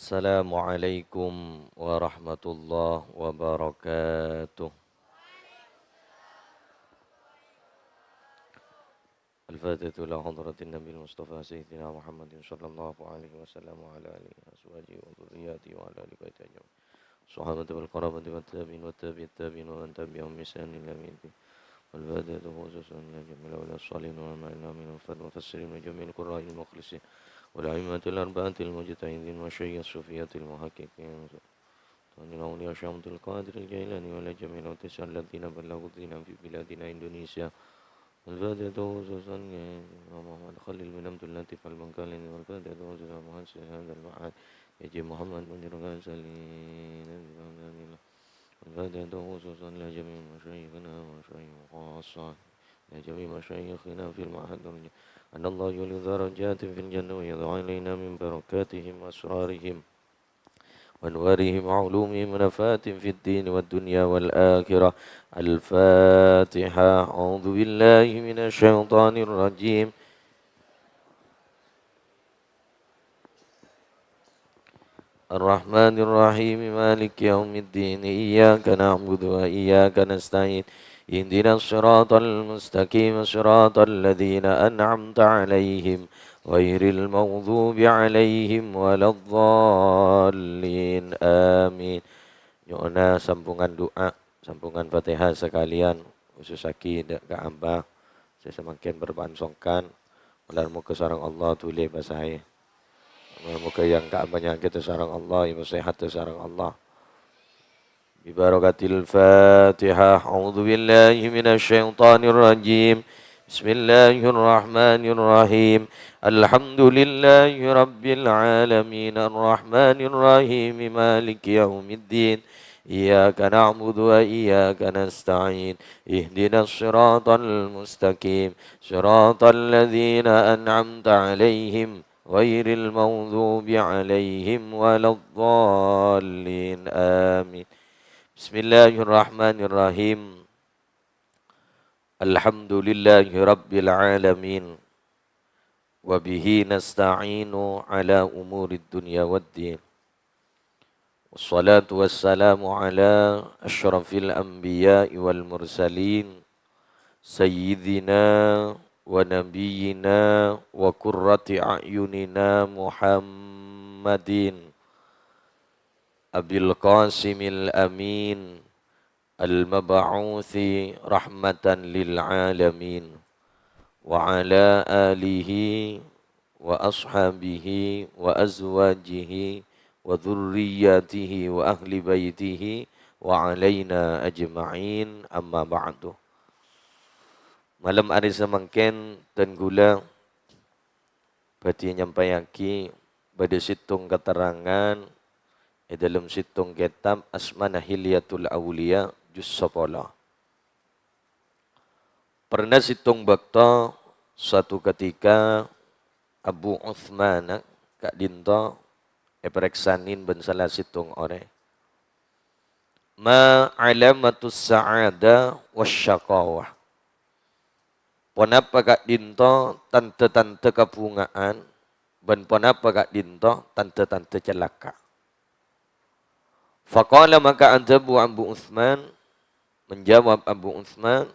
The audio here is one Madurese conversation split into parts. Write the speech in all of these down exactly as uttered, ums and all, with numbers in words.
Assalamualaikum warahmatullahi wabarakatuh. الفاتحة إلى حضرة النبي المصطفى سيدنا محمد صلى الله عليه وسلم وعلى آله وأزواجه وذرياته وعلى آل بيته أجمعين. الصحابة والقرابة والتابعين والتابع التابعين ومن تبعهم بإحسان إلى يوم الدين. والفاتحة خصوصا إلى جميع الأولياء الصالحين والعلماء العاملين والحفاظ والمفسرين وجميع القراء المخلصين والأئمة الأربعة المجتهدين والشيوخ الصوفية المحققين وسلطان الأولياء الشيخ عبد القادر الجيلاني وعلى جميع الأوتيس الذين بلغوا الدين في بلادنا إندونيسيا. الفاتحة خصوصا إلى محمد خليل بن عبد اللطيف البنغالي، والفاتحة خصوصا إلى مؤسس هذا المعهد حاج محمد منير الغزالي. الفاتحة خصوصا إلى جميع مشايخنا ومشايخ خاصة، إلى جميع مشايخنا في المعهد الرجال. أن الله يولي درجاتهم في الجنة ويضع علينا من بركاتهم وأسرارهم وأنوارهم وعلومهم ونفعاتهم في الدين والدنيا والآخرة. الفاتحة. أعوذ بالله من الشيطان الرجيم. الرحمن الرحيم. مالك يوم الدين. إياك نعبد وإياك نستعين. اهدنا الصراط المستقيم. صراط الذين أنعمت عليهم غير المغضوب عليهم ولا الضالين. آمين. Nyo'ona sampungan du'a, sampungan Fatihah sakalèyan, khususaghi dâ' ka Abah sè samangkèn bârâmpan songkan. Moghâ-moghâ sareng Allah dhuli èpasaè. Moghâ-moghâ yang ka Abah nyakèt sareng Allah, èpasèhat sareng Allah. ببركة الفاتحة. أعوذ بالله من الشيطان الرجيم. بسم الله الرحمن الرحيم. الحمد لله رب العالمين. الرحمن الرحيم. مالك يوم الدين. إياك نعبد وإياك نستعين. اهدنا الصراط المستقيم. صراط الذين أنعمت عليهم غير المغضوب عليهم ولا الضالين. آمين. بسم الله الرحمن الرحيم. الحمد لله رب العالمين. وبه نستعين على أمور الدنيا والدين. والصلاة والسلام على أشرف الأنبياء والمرسلين، سيدنا ونبينا وقرة أعيننا محمد أبي القاسم الأمين المبعوث رحمة للعالمين، وعلى آله وأصحابه وأزواجه وذرياته وأهل بيته وعلينا أجمعين، أما بعد. Malem arè samangkèn dân ghulâ bhâdhi nyampayaghi bâdâ sèttong katerrangan è dâlem sèttong kètab asmana Hilyatul Auliya, juz sapolo. Pernah sèttong bâkto, suatu ketika, Abu Utsman ka'dinto èparèksanè bân sala sèttong orèng. Ma alamatus sa'ada wasyaqawah. Ponapa ka'dinto tandhâ-tandhâ kabhunga'an, bân ponapa ka'dinto tandhâ-tandhâ calaka'? Faqala, maka adhâbu Abu Utsman, menjawab Abu Utsman,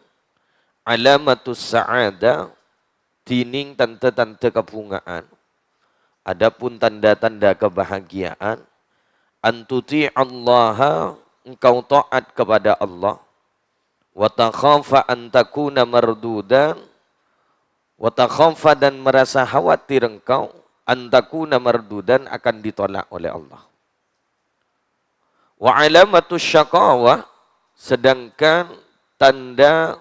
"Alamatus sa'ada, dhinèng tandhâ-tandhâ kabhunga'an, adapun tandhâ-tandhâ kabahagiya'an, an tuti'allaha, engkau taat kepada Allah, wa takhafa an takuna mardudan, wa takhafa, dan merasa khawatir engkau, an takuna mardudan, akan ditolak oleh Allah. Wa alamatus syaqawah, sedangkan tanda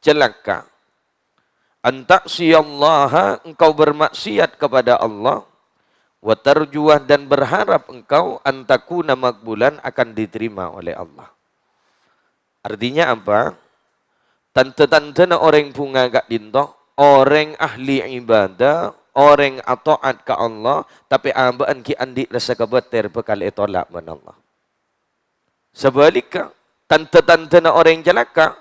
celaka, an ta'siyallaha, engkau bermaksiat kepada Allah, wa tarjuwa, dan berharap engkau, an takuna maqbulan, akan diterima oleh Allah." Artinya apa? Tandhâ-tandhâna orèng bhunga ka'dinto, orèng ahli ibadah, orèng ato'at ka Allah, tapè abâ'na ghi' andi' rassa kabâtèr bhâkal ètolak bân Allah. Sabhâligghâ, tandhâ-tandhâna orèng calaka',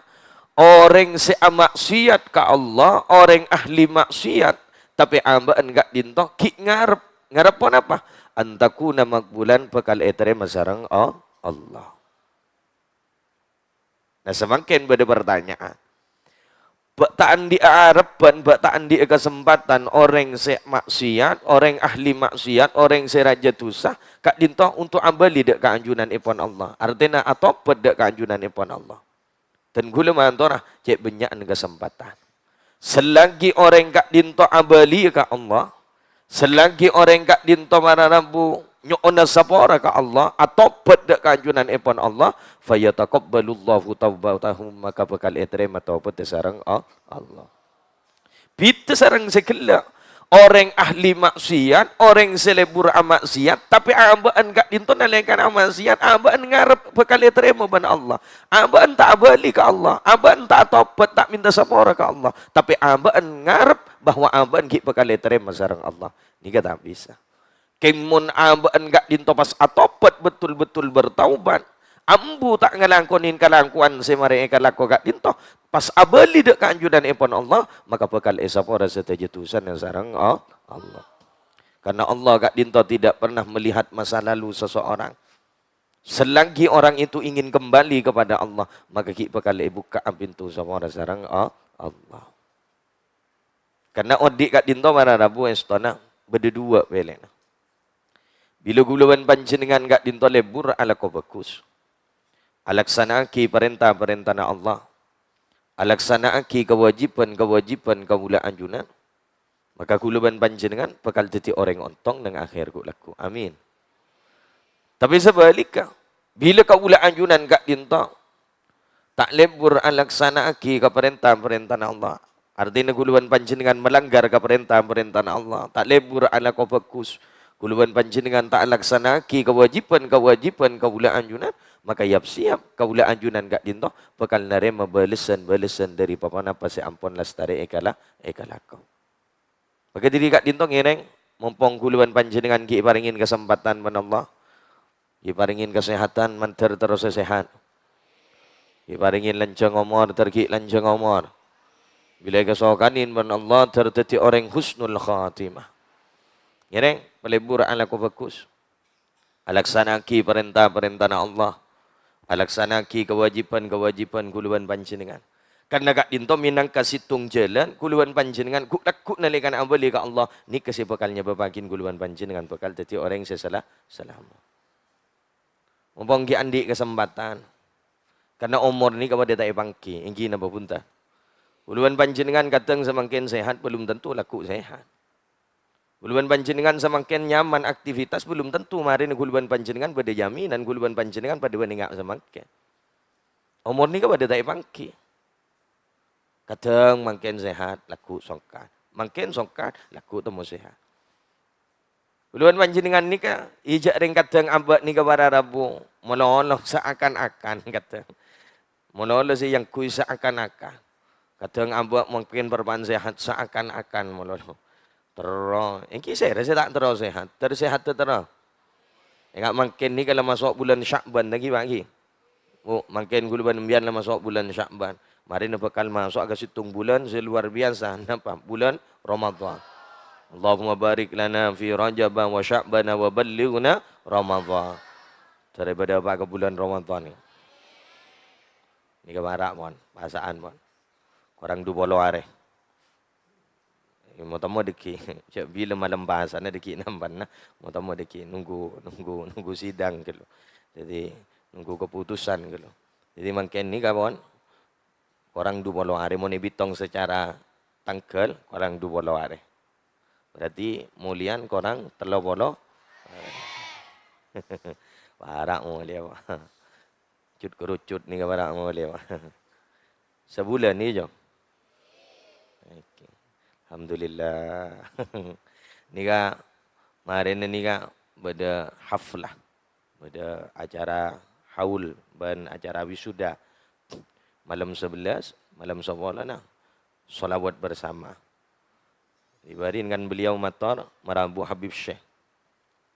orèng sè amaksiat ka Allah, orèng ahli maksiat, tapè abâ'na ka'dinto ghi' ngarep. Ngarep ponapa? an takuna maqbulan, bhâkal ètarèma sareng A-, Allah. Nah, samangkèn bâdâ partanya'an. Bâ' ta' andi'â arebbhân, bâ' ta' andi'â kasempadhân orèng sè maksiat, orèng ahli maksiat, orèng sè rajâ dhusa, ka'dinto onto' abâli dâ' kaanjunanèpon Allah. Artèna atobhât dâ' kaanjunanèpon Allah. Dân kaulâ mator, cè' bânnya'an kasempadhân. Selagi orèng ka'dinto abâli ka Allah, selagi orèng ka'dinto mara rabu nyo'ona sapora ka Allah, atobhât dâ' kaanjunanèpon Allah, fayataqabbalullahu taubatahum, maka bhâkal ètarèma tobhâddhâ sareng A-, Allah. Bhidhâ sareng sè ghellâ'. Orèng ahli maksiat, orèng sè lebur amaksiat, tapè abâ'na ka'dinto nalèkana amaksiat, abâ'na ngarep bhâkal ètarèma bân Allah. Abâ'na ta' abâli ka Allah, abâ'na ta' atobhât, ta' mènta sapora ka Allah, tapè abâ'na ngarep bahwa abâ'na ghi' bhâkal ètarèma sareng Allah. Nèka ta' bisa. Kèng mon abâ'na ka'dinto pas atobhât, betul-betul bertaubat, ambu ta' ngalakonè kalangkowan sè marè èkalako ka'dinto, pas abâli dâ' kaanjunanèpon Allah, maka bhâkal èsapora sadhâjâ dhusana sareng A-, Allah. Karena Allah ka'dinto tidak pernah melihat masa lalu seseorang. Selagi orang itu ingin kembali kepada Allah, maka ghi' bhâkal èbukka'a pinto sapora sareng A-, Allah. Karena odi' ka'dinto mara rabu èstona bâdâ duwâ' pèlèna. Bilâ kaulâ bân panjhennengngan ka'dinto lebur alako bhâghus, alaksana'aghi parènta-parèntana Allah, alaksana'aghi kawâjibhân-kawâjibhân kaulâ ajunan, maka kaulâ bân panjhennengngan bhâkal dhâddhi orèng ontong neng akhèr ghu'-lagghu'. Amin. Tapè sabhâligghâ, bilâ kaulâ ajunan ka'dinto ta' lebur alaksana'aghi ka parènta-parèntana Allah, artèna kaulâ bân panjhennengngan malanggar ka parènta-parèntana Allah, ta' lebur alako bhâghus, kaulâ bân panjhennengngan ta' alaksana'aghi kawâjibhân-kawâjibhân kaulâ ajunan, maka yap-siyap kaulâ ajunan ka'dinto bhâkal narèma bâlessan-bâlessan dâri pa-ponapa sè ampon lastarè èkala-, èkalako. Maka dâri ka'dinto ngèrèng, mompong kaulâ bân panjhennengngan ghi' èparèngè kasempadhân bân Allah, èparèngè kasèhadhân, mandhâr terros sèhat. Èparèngè lanjhâng omor, dhâr ghi' lanjhâng omor. Bilâ èkasokanè bân Allah, dhâr dhâddhi orèng husnul khatimah. Ngèrèng, palebur alako bhâghus. Alaksana'aghi parènta-parèntana Allah. Alaksana'aghi kawâjibhân-kawâjibhân kaulâ bân panjhennengngan. Karna ka'dinto mènangka sèttong jhâlân, kaulâ bân panjhennengngan ghu'-lagghu' nalèkana abâli ka Allah, nèka sè bhâkal nyabâbbhâghi kaulâ bân panjhennengngan bhâkal dhâddhi orèng sè sala-, salamet. Mompong ghi' andi' kasempadhân. Karna omor nèka padâ ta' èpangghi, èngghi napa bhunten? Kaulâ bân panjhennengngan kadhâng samangkèn sèhat, belum tentu lagghu' sèhat. Kaulâ bân panjhennengngan samangkèn nyaman aktivitas, belum tentu marèna kaulâ bân panjhennengngan bâdâ jaminan kaulâ bân panjhennengngan padâ bân ènga' samangkèn. Omor nèka padâ ta' èpangghi. Kadhâng mangkèn sèhat, lagghu' songkan. Mangkèn songkan, lagghu' temmo sèhat. Kaulâ bân panjhennengngan nèka, ijâ' rèng kadhâng abâ' nèka para rabu, malolo saakan-akan kadhâng. Malolo sè èangghuy saakan-akan. Kadhâng abâ' mangkèn parappa'na sèhat saakan-akan malolo. Terro, èngghi sèra sè ta' terro sèhat? Ter-, sèhatta terro. Ènga' mangkèn nèka la maso' bulân Sya'ban, ta' ghi, Pa', ghi? Bu, mangkèn kaulâ bân sampèyan la maso' bulân Sya'ban. Marèna bhâkal maso'a ka sèttong bulân sè luar biyasa. Napa? Bulân Ramadhan. Allahumma barik lana fi Rajaba wa Sya'bana wa ballighna Ramadhan. Dâri bâdâ apa ka bulân Ramadhan nèka? Nèka para', pon. Pasa'an, pon. Korang du polo arè. Mo-, temmo dâgghi'. Jhâ' bilâ malem pasana dâgghi' nampan, na. Mo-, temmo dâgghi'. Nunggu, nunggu, nunggu sidang, ghâllu. Jadi, nunggu keputusan, ghâllu. Jadi, mangkèn nèka, pon. Korang du polo arè, mon èbitong secara tangghâl, korang du polo arè. Berarti molèyan korang tello polo arè. Para' molèya, Pa'. Cut-kerucut nèka para' molèya, Pa'. Sabulân nèka, Jong? Oke. Alhamdulillah. Nèka, marèna nèka bâdâ haflah. Bâdâ acara haul bân acara wisuda. Malem sabellâs, malem sapolona, sholawat bersama. Èbârâ'ân kan beliau mator, marabu Habib Syekh.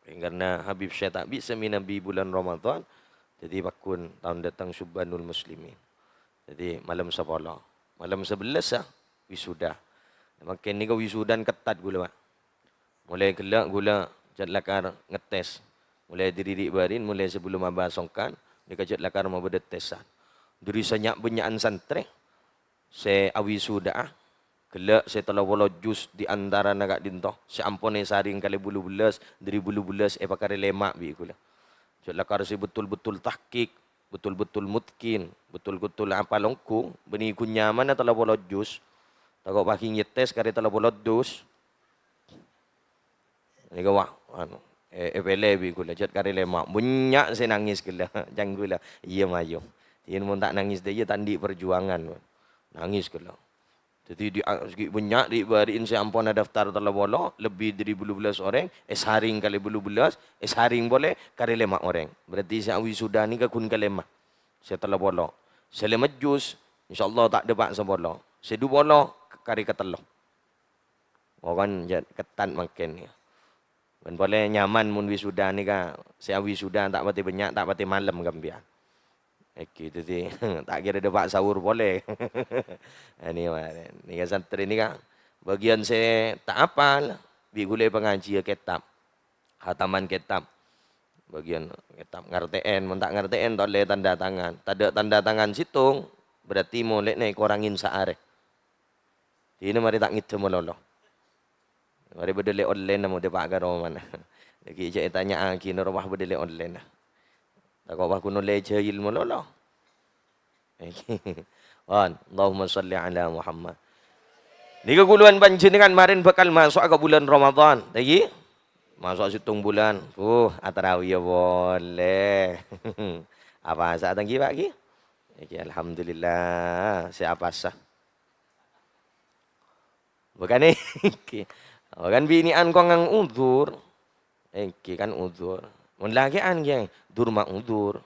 Karena Habib Syekh ta' bisa mènabi bulân Ramadhan, jadi pagghun taon dâteng Syubbanul Muslimin. Jadi malem sapolo. Malem sabellâs, ah, wisuda. Mangkèn nèka wisudana ketat ghulâ, Pa'. Molaè ghellâ' ghulâ Jhât lakar ngetes. Mulai dâri ri'-bâri'en, mulai sabellum abâ' songkan, nèka jhât lakar mabâdâ tesan. Dâri sè nya'-bânnya'an santrè sè awisudâ'â, ghellâ' sè tello polo juz di antarana ka'dinto, sè ampon èsarèng kalè bâllu bellâs, dâri bâllu bellâs èpakarè lèma' bi' kaulâ. Jhât lakar sè betul-betul tahqiq, betul-betul mutqin, betul-betul apal ongghu, bânnè ghun nyamana tello polo juz, tako' paghi ngetes karè tello polo juz. Nèka, wah, anu, è-, èpèlè bi' kaulâ, jhât karè lèma'. Bânnya' sè nangès ghellâ', ca'na kaulâ. Iyâ, mayu. Iyâ, mon ta' nangès dâ' iyâ ta' andi' parjuangan. Nangès ghellâ'. Dhâddhi, di, a-, ghi' bânnya' ri'-bâri'en sè ampon adaftar tello polo, lebbi dâri bâllu bellâs orèng, èsarèng kalè bâllu bellâs, èsarèng polè karè lèma' orèng. Berarti sè awisudâ nèka ghun kalèma'. Sè tello polo. Sè lèma juz, insyaallah ta' dâpa' sapolo. Sè du polo, karè katello. Pokon jhât kettat mangkèn, yâ. Bân polè nyaman mon wisuda nèka, sè awisuda ta' patè bânnya', ta' patè malem ka empèyan. Èngghi, dhâddhi, ta' kèra dâpa' sahur polè. Ini maren. Nèka santrè nèka, bâgiyân sè ta' apal, bi' kaulâ pangajiyâ kètab. Khataman kètab. Bâgiyân kètab ngartè'èn, mon ta' ngartè'èn, tolè tanda tangan. Tadâ' tanda tangan sèttong, berarti molèna èkorangè saarè. Dinah marè ta' ngèdhâ malolo. Marè bâdâ lè-ollèna mon dâpa' ka romana. Lagi jhâ' ètanya'aghi noro' pas bâdâ lè-ollèna. Tako' pas ghun ollè jahil malolo. Pon, Allahumma shalli ala Muhammad. Nèka kaulâ bân panjhennengan marèn bhâkal maso'a ka bulân Ramadan. Lagi? Maso' sèttong bulân. Uh, atarawiyâ polè. Apasa ta' ghi, Pak, ghi? Èngghi, alhamdulillah. Sè apasa. Bukan èngghi. Bukan binè'an kong ngang udzur. Èngghi kan udzur. Mon lakè'an, ghi, dur ma' udzur.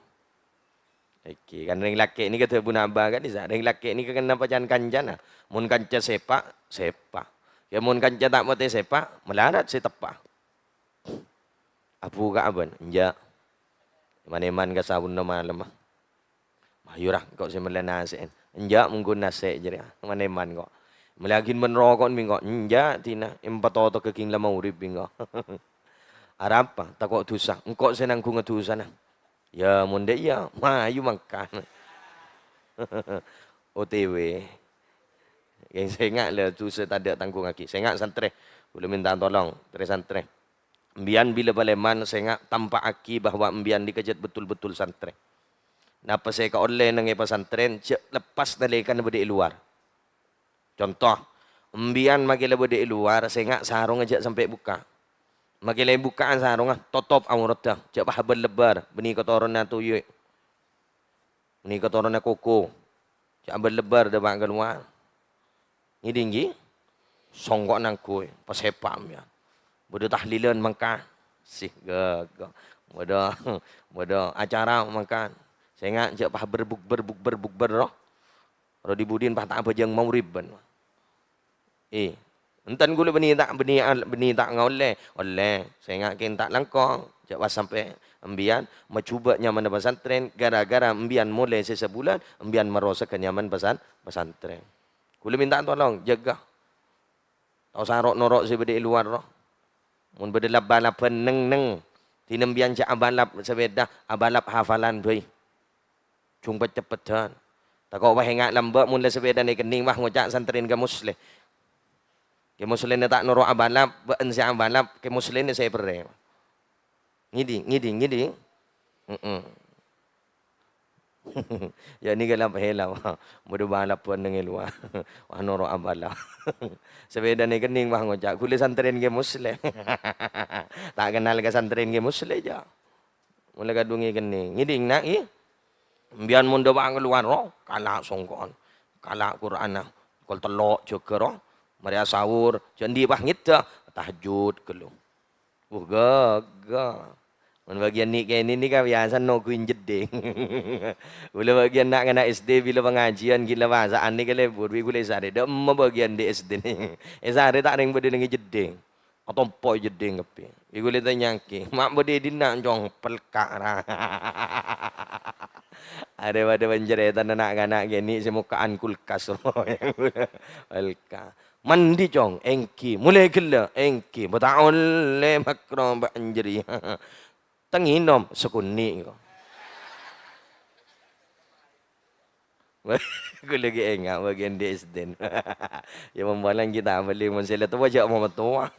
Èngghi kan rèng lakè' nèka dhâbuna abâ' ka'dissa'. Rèng lakè' nèka kan napa can-kancana. Mon kanca sèpa', sèpa'. Yâ mon kanca ta' patè sèpa', malarat sè teppa'. Abu ka abân, "Enjâ'." Man-èman ka sabbhunna malem. "Mayu ra, engko' sè mellè nasè'en." "Enjâ', mongghu nasè' jârèya." Man-èman ko'. "Mellèyaghin bân roko'en bi' engko'." "Enjâ', dinah, èpatotoghi ghing la maghrib bi' engko'." "Arapa?" "Tako' dhusa." "Engko' sè nangghungnga dhusana." "Yâ, mon dâ' iyâ, mayu mangkana." O T W. Yâ, sènga' la dhusa tadâ' tanggungaghi. Sènga' santrè. Kaulâ mènta tolong, trè santrè. Embiyan bilâ palèman sènga' tampa'aghi bahwa embiyan nèka jhât betul-betul santrè. Napa sè èkaollè neng è pasantrèn, jhâ' leppas nalèkana bâdâ è lowar. Conto, embiyan makè la bâdâ è lowar, sènga' sarongnga jhâ' sampè' bukka'. Makè la èbukka'an sarongnga, totop aoratta, jhâ' pas abâl-lebbâr, bânnè kotoranna toyu'. Bânnè kotoranna koko. Jhâ' abâl-lebbâr dâpa' kalowar. Ngèdhing, ghi? Songko' nangghuy, pasèpa' mèya. Bâdâ tahlilan mangka. Sih, gaga. Bâdâ, bâdâ acara mangka. Sènga' jhâ' pas bukbâr, bukbâr, bukbâr, roh. Roh di budin pas ta' abhâjâng maghrib bân. Eh, enten kaulâ bânnè ta', bânnè al-, bânnè ta' ngaollè. Ollè, sènga' kèng ta' langkong. Jhâ' pas sampè' embiyan majhubâ' nyamana pasantrèn, gara-gara embiyan molè sè sabulân, embiyan marosaghâ nyaman pasan-, pasantrèn. Kaulâ mènta tolong, jâgâ. Ta' osa ro'-noro' sè bâdâ è lowar, roh. Mon bâdâ lab-balabbhân neng-neng, dinah embiyan jhâ' abâlap sapèda, abâlap hafalan bhâi. Jhung pèt-ceppeddhân. Tako' pas ènga' lambâ' mon la sapèdana èkennèng, wah, ngoca' santrèn Kè Musleh. Kè Muslehna ta' noro' abâlap, bâ'na sè abâlap, Kè Muslehna sè èperrè. Ngèdhing, ngèdhing, ngèdhing. Heeh. Yâ nèka lap-hèlap. Bâdâ balabbhân neng è lowar. Wah, noro' abâlap. Sapèdana èkennèng, wah, ngoca', "Kaulâ santrèn Kè Musleh." Ta' kennal ka santrèn Kè Musleh, jâ. Molaè kadhung èkennèng. Ngèdhing, na', ghi? Embiyan mon dâpa' kalowar, roh, kala' songko'an. Kala' Qur'anna. Kol tello' jâgâ, roh. Marè asahur, jhâ' andi' pas ngèdhâ, tahajjud ghâllu. Wuh, ghâgghâ. Mon bâgiyân nè'-kènè' nèka biyasa nongghuwin jeddhing. Kaulâ bâgiyân na'-kana' S D bilâ pangajiyân ghilâ pasa'an nèka lebur, bi' kaulâ èsarè. Dâ'emma bâgiyân di' S D nè'. Èsarè ta' rèng bâdâ neng è jeddhing. Atompo' è jeddhing kabbhi. Bi' kaulâ ètanya'aghi, "Ma' bâdâ è dinna', Cong?" "Pelka', ra." Arè padâ pancarètana na'-kana' kènè' sè mokka'an kulkas. Kulka-, mandi, Cong? Èngghi. Molaè ghellâ'? Èngghi. Bâ ta' ollè makro bâ'na jârèya. Ta' ngènom, sakonè' ko. Kulâ ghi' enga' bâgiyân di S D. Ya, mompala kita bâli mon sè la towa jhâ' momattowa.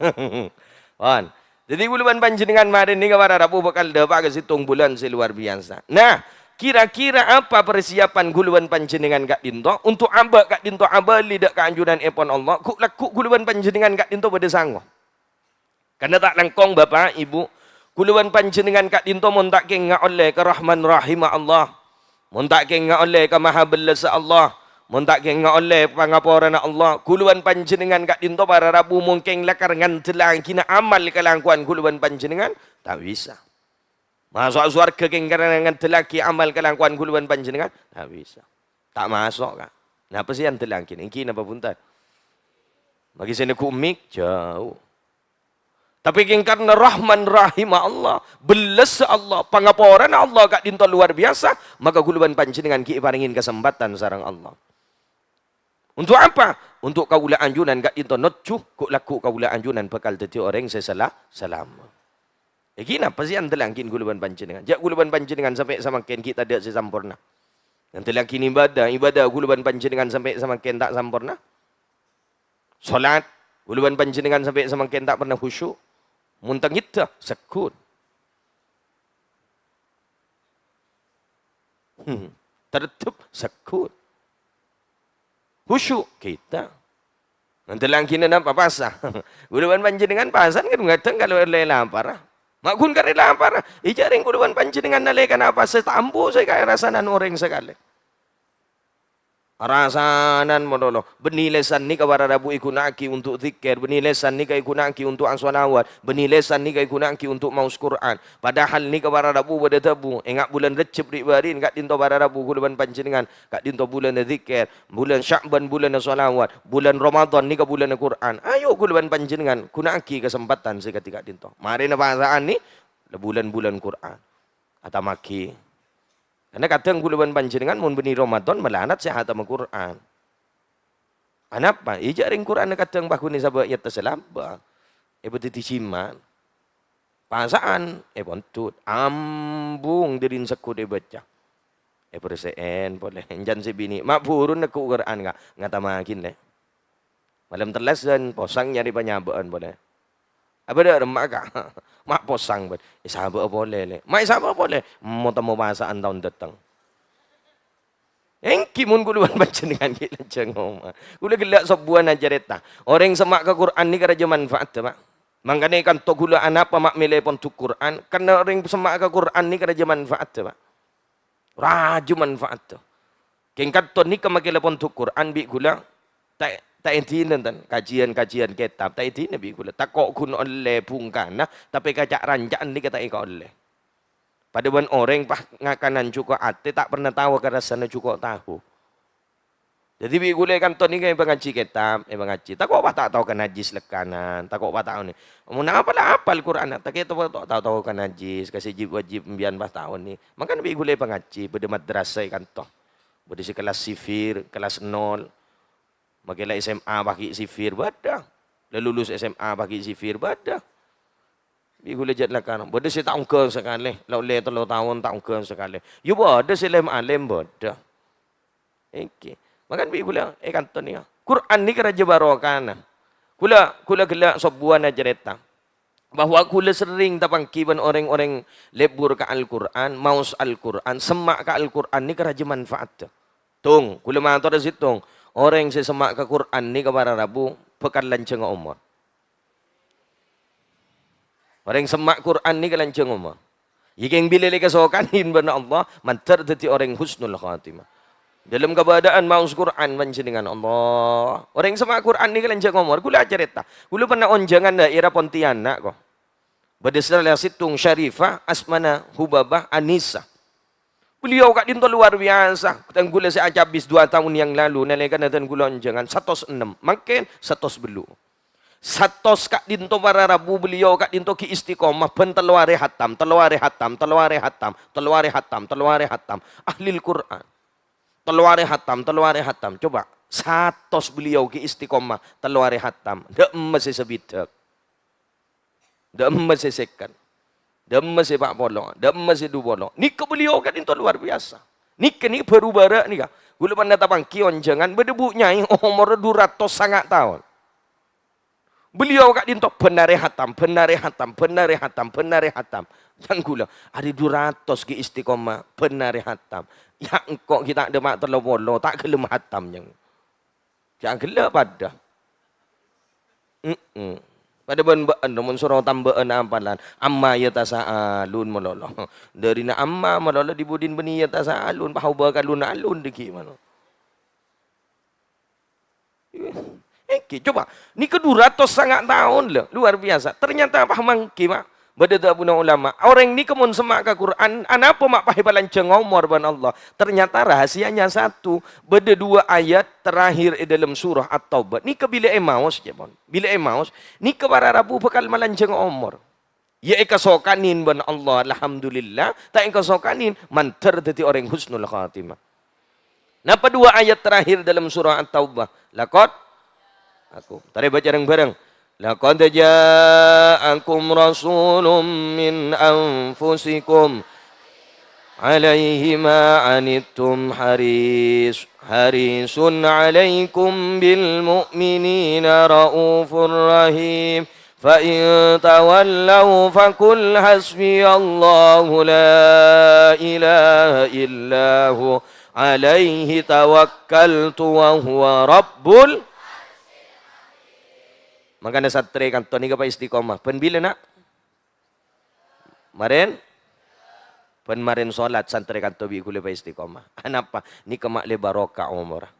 Pon. Dhâddhi, kaulâ bân panjhennengngan marèna nèka para rabu bhâkal dâpa' ka sèttong bulân sè lowar biyasa. Nah, kira-kira apa persiapan kaulâ bân panjhennengngan ka'dinto untuk abâ' ka'dinto abâli dâ' kaajunan èpon Allah? Ghu'-, lagghu' kaulâ bân panjhennengngan ka'dinto bâdâ sango. Karna ta' langkong, Bapa', Ibu, kaulâ bân panjhennengngan ka'dinto mon ta' kènga' ollè ka Rahman Rahimma Allah, mon ta' kènga' ollè ka Mahabellâssa Allah, mon ta' kènga' ollè pangaporana Allah, kaulâ bân panjhennengngan ka'dinto para rabu mon kèng lakar ngandellaghinah amal kalangkowan kaulâ bân panjhennengngan, ta' bisa. Maso' sowarghâ kèng karana ngandellaghi amal kalangkowan kaulâ bân panjhennengngan, ta' bisa. Ta' maso', Ka'. Napa sè èandellaghi? Èngghi napa bhunten? Maghi sè neggu' mik, jhâu. Tapè kèng karna Rahman Rahimma Allah, bellâssa Allah, pangaporana Allah ka'dinto lowar biyasa, maka kaulâ bân panjhennengngan ghi' èparèngè kasempadhân sareng Allah. Untuk apa? Untuk kaulâ ajunan ka'dinto nojjhu, ghu'-, lagghu' kaulâ ajunan bhâkal dhâddhi orèng sè sala-, salamet. Èngghi napa sè èandellaghi kaulâ bân panjhennengngan? Jhâ' kaulâ bân panjhennengngan sampè' samangkèn ghi' tadâ' sè samporna. Èandellaghi ibadah, ibadah kaulâ bân panjhennengngan sampè' samangkèn ta' samporna. Salat, kaulâ bân panjhennengngan sampè' samangkèn ta' pernah khusyuk. Mon tangèdhâ, segghut. Hmm. Tartib, segghut. Khusyuk, kita. Èandellaghinah napa? Pasa. Kaulâ bân panjhennengngan pasa kan kadhâng kala ollè lapar. Ma' ghun karè lapar. Ijâ rèng kaulâ bân panjhennengngan nalèkana pasa ta' ambu sè èkarasanan orèng sakalè. Arasanan malolo. Bânnè lèsan nèka para rabu èghuna'aghi untuk dzikir, bânnè lèsan nèka èghuna'aghi untuk ashalawat, bânnè lèsan nèka èghuna'aghi untuk maos Qur'an. Padahal nèka para rabu bâdâ dhâbu, enga' bulân Rejjeb ri'-bâri'na ka'dinto para rabu kaulâ bân panjhennengngan, ka'dinto bulânna dzikir, bulân Sya'ban bulânna shalawat, bulân Ramadhan nèka bulânna Qur'an. Ayo kaulâ bân panjhennengngan ghuna'aghi kasempadhân sè kadhi ka'dinto. Marèna pasa'an nè, bulân-bulân Qur'an. Atammaghi. Karna kadhâng kaulâ bân panjhennengngan mon bânnè Ramadhan malanat sè hatamma Qur'an. Anapa? Ijâ rèng Qur'anna kadhâng paghunè sabâ' èyattas è lambâ'. Èpadhâddhi jimat. Pasa'an èpondhut. Ambung dâri segghut èbâca. Èbersè'è polè. Èncan sè binè'. Ma' buru neggu' Qur'an, Ka'. Ngatammaghi, Lè'. Malem tellèsan, posang nyarè panyabâ'ân polè. Abâ' dâ' remma, Ka'. Ma' posang, bân. Èsabâ'â polè, Lè'. Ma' èsabâ'â polè. Mo-, temmo pasa'an taon dâteng. Èngghi mon kaulâ bân panjhennengngan ghi' lanjhâng omma. Kaulâ ghellâ' sobbhuwân acarèta. Orèng semma' ka Qur'an nèka rajâ manfaatta, Pa'. Mangkana è kanto kaulâ anapa ma' mèlè pondhuk Qur'an? Karna orèng semma' ka Qur'an nèka rajâ manfaatta, Pa'. Rajâ manfaatta. Kèng kanto nèka makè la pondhuk Qur'an bi' kaulâ ta', ta' èdina, tan, kajian-kajian kètab, ta' èdina bi' kaulâ. Tako' ghun ollè bhungkana, tapè kaca'-ranca'an nèka ta' èkaollè. Padâ bân orèng pas ngakanan jhuko' atè ta' pernah tao karassana jhuko' tahu. Dhâddhi bi' kaulâ è kanto nèka èpangajhi kètab, èpangajhi. Tako' pas ta' tao ka najjhis lekkanan, tako' pas ta' onè. Mon apa la apal Qur'anna, ta' kèto ta' tao ka najjhis, ka sè jib-wajib embiyan pas ta' onè. Mangkana bi' kaulâ èpangajhi, bâdâ madrasah è kanto. Bâdâ sè kellas sifir, kellas nol. Makè la S M A pas ghi' sifir, bâdâ. La lulus S M A pas ghi' sifir, bâdâ. Bi' kaulâ jhât lakar. Bâdâ sè ta' ongghâ sakalè. La ollè tello taon ta' ongghâ sakalè. Yâ bâdâ sè lem-alem, bâdâ. Èngghi. Mangkana bi' kaulâ è kanto nèka. Qur'an nèka rajâ barokana. Kaulâ, kaulâ ghellâ' sobbhuwân acarèta. Bahwa kaulâ serrèng tapangghi bân orèng-orèng lebbur ka Al-Qur'an, maos Al-Qur'an, semma' ka Al-Qur'an nèka rajâ manfaatta. Tong, kaulâ matora sèttong, orèng sè semma' ka Qur'an nèka para rabu bhâkal lanjhângnga omor. Orèng semma' Qur'an nèka lanjhâng omor. Yâ kèng bilâ la èkasokanè bân Allah, mandhâr dhâddhi orèng husnul khatimah. Dâlem kabâdâ'ân maos Qur'an panjhennengngan, Allah. Orèng semma' Qur'an nèka lanjhâng omor. Kaulâ acarèta. Kaulâ pernah onjhângan daerah Pontianak, ko. Bâdâ sala sèttong Syarifah, asmana Hubabah Anisa. Beliau ka'dinto luar biasa. Dân kaulâ sè acabis dua tahun yang lalu, nalèkana dân kaulâ onjhângan satos ennem. Mangkèn satos bellu'. Satos ka'dhinto para rabu beliau ka'dhinto ghi' istiqomah, bân tello arè hatam, tello arè hatam, tello arè hatam, tello arè hatam, tello arè hatam. Ahlil Qur'an. Tello arè hatam, tello arè hatam. Coba, satos beliau ghi' istiqomah, tello arè hatam. Dâ' emma sè sabidhâk. Dâ' emma sè sèket. Dâ' emma sè pa' polo. Dâ' emma sè du polo. Nèka beliau ka'dhinto luar biasa. Nèka nè bhâru bârâ' nèka. Ghulâ panèka tapangghi onjhângan bâdâ bu nyai omorra du ratos sanga' taon. Beliau ka'dhinto bân arè hatam, bân arè hatam, bân arè hatam, bân arè hatam. Yang ghulâ, arè du ratos ghi' istiqomah, bân arè hatam. Ya engko' ghi' ta' dâpa' tello polo, ta' ghellem hatam, yang. Jhâ' ghellâ' padâ. Mm-mm. Padâ bân bâ'ân, mon soro tambâ'ân apalan. Amma yatasaalun malolo. Dârina amma malolo dhi-budhina bânnè yatasaalun, pahobâ ka alun-alun dâgghi' malolo. Èngghi, coba. Nèka du ratos sanga' taon, lho. Luar biasa. Ternyata apa mangghi, Pak? Bâdâ dhâbuna ulama, orèng nèka mon semma' ka Qur'an, anapa ma' pas èpalanjhâng omor bân Allah? Ternyata rahasianya satu. Bâdâ dua ayat terakhir è dâlem surah At-Taubah. Nèka bilâ èmaos, jâ, pon. Bilâ èmaos, nèka para rabu bhâkal malanjhâng omor. Ya èkasokanè bân Allah, alhamdulillah. Ta' èkasokanè, mandhâr dhâddhi orèng husnul khatimah. Napa dua ayat terakhir dalam surah At-Taubah? Laqad aku. Tarè bâca reng-bareng. Laqad ja'akum rasulun min anfusikum alaihi ma anittum haris, harisun alaikum bil mu'minina raufur rahim. Fa in tawallau faqul hasbiyallahu la ilaha illahu alaihi tawakkaltu wa huwa rabbul. Mangkana santrè kanto nèka pa istiqomah. Bân bilâ, Na'? Marèn? Bân marèn solat santrè kanto bi' ghulâ pa istiqomah. Anapa? Nèka ma' lè barokah omorra.